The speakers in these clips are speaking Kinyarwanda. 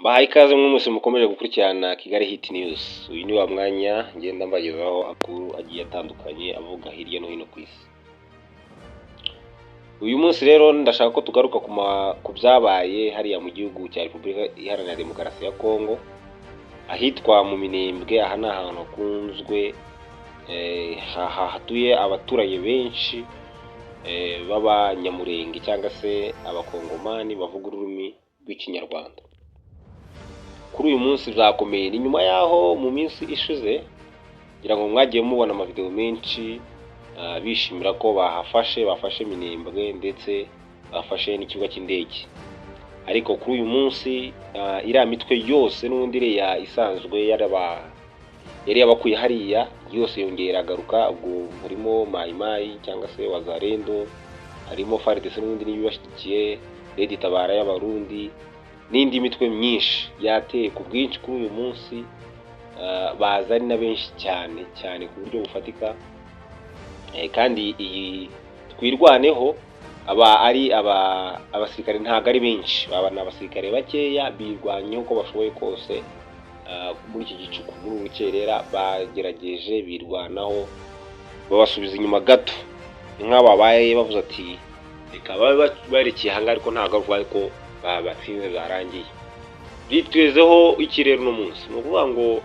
Mbahaye ikaze mwese mukomeje gukurikirana Kigali Hit News. Uyu ni wa mwanya ngenda mbagezaho amakuru agiye atandukanye avuga hirya no hino ku isi. Uyu munsi rero ndashaka ko tugaruka ku byabaye hariya mu gihugu cya Repubulika Iharanira Demokarasi ya Kongo, ahitwa mu Minembwe. Aha ni ahantu hakunzwe, hatuye abaturage benshi b'Abanyamurenge cyangwa se Abakongomani bavuga ururimi rw'Ikinyarwanda. Kuri uyu munsi byakomeye, ni nyuma y'aho mu minsi ishize ngira ngo mwagiye mubona amavideo menshi bishimira ko bahafashe, bafashe Minembwe ndetse bafashe n'ikibuga cy'indege. Ariko kuri uyu munsi iriya mitwe yose n'ubundi iriya isanzwe yari yabakuye hariya yose yongera iragaruka. Ubwo harimo Mayi cyangwa se Wazalendo, harimo FARDC n'ubundi niyo ibashyigikiye, Red Tabara y'Abarundi n'indi mitwe myinshi yateye ku bwinshi kuri uyu munsi, baza ari na benshi cyane cyane ku buryo bufatika. Kandi iyi Twirwaneho aba ari abasirikare ntabwo ari benshi, aba ni abasirikare bakeya birwanyeho uko bashoboye kose muri iki gicuku, muri uru rukerera bagerageje birwanaho babasubiza inyuma gato. Ni nk'aho babaye bavuze ati reka babe barekeye aha ngaha, ariko ntabwo ari ukuvuga ko babatsinze byarangiye. Byitwezeho iki rero uno munsi? Ni ukuvuga ngo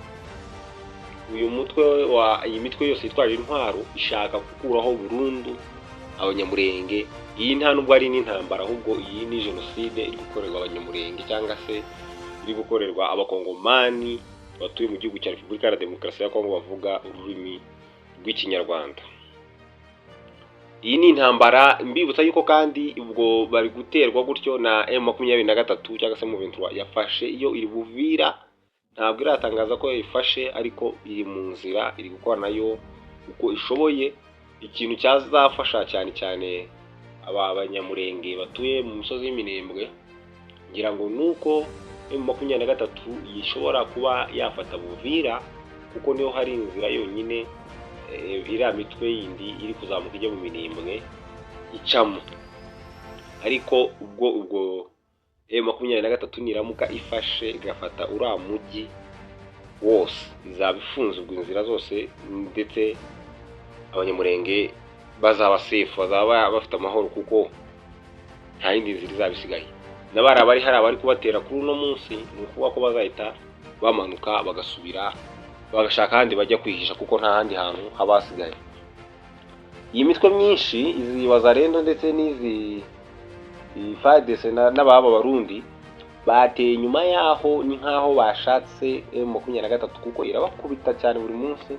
uyu mutwe wa iyi mitwe yose yitwaje intwaro ishaka gukuraho burundu Abanyamurenge. Iyi nta nubwo ari n'intambara, ahubwo iyi ni jenoside iri gukorerwa Abanyamurenge cyangwa se iri gukorerwa Abakongomani batuye mu gihugu cya Repubulika Iharanira Demokarasi ya Kongo bavuga ururimi rw'Ikinyarwanda. Iyi ni intambara. Mbibutsa yuko kandi ubwo bari guterwa gutyo na M23 cyangwa se M23 yafashe iyo iri Buvira. Ntabwo iratangaza ko yayifashe, ariko iri mu nzira, iri gukora nayo uko ishoboye. Ikintu cyazafasha cyane cyane aba Banyamurenge batuye mu misozi y'Iminembwe, ngira ngo ni uko M23 ishobora kuba yafata Buvira, kuko niho hari inzira yonyine iriya mitwe yindi iri kuzamuka ijya mu Minembwe icamo. Ariko ubwo M23 niramuka ifashe, igafata uriya mujyi wose, izaba ifunze ubwo inzira zose, ndetse Abanyamurenge bazaba safe, bazaba bafite amahoro kuko nta yindi nzira izaba isigaye. N'abari abari hari abari kubatera kuri uno munsi, ni ukuvuga ko bazahita bamanuka bagasubira bagashaka ahandi bajya kwihisha, kuko nta handi hantu haba hasigaye. Iyi mitwe myinshi, izi Wazalendo ndetse n'izi FARDC n'ababa Barundi bateye nyuma yaho, ni nk'aho bashatse M23 kuko irabakubita cyane buri munsi.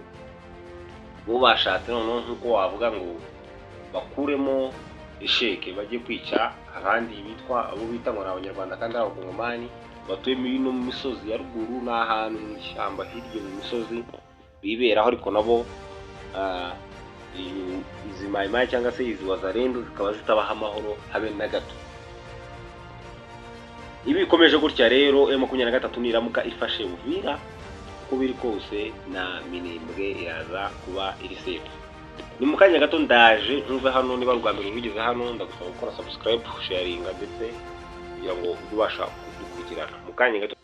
Bo bashatse noneho nk'uko wavuga ngo bakuremo esheke, bajye kwica abandi bitwa, abo bita ngo ni Abanyarwanda kandi ari Abakongomani batuye muri ino misozi ya ruguru n'ahantu mu ishyamba hirya mu misozi biberaho. Ariko nabo izi Mayimayi cyangwa se izi Wazalendo zikaba zitabaha amahoro habe na gato. Ibi bikomeje gutya rero, M23 niramuka ifashe Uvira, uko biri kose na Minembwe iraza kuba iri safe. Ni mu kanya gato ndaje, ntuve hano. Niba rwa mbere ugeze hano, ndagusaba gukora subscribe, sharinga ndetse kugira ngo ujye ubasha kudukurikirana mu kanya gato.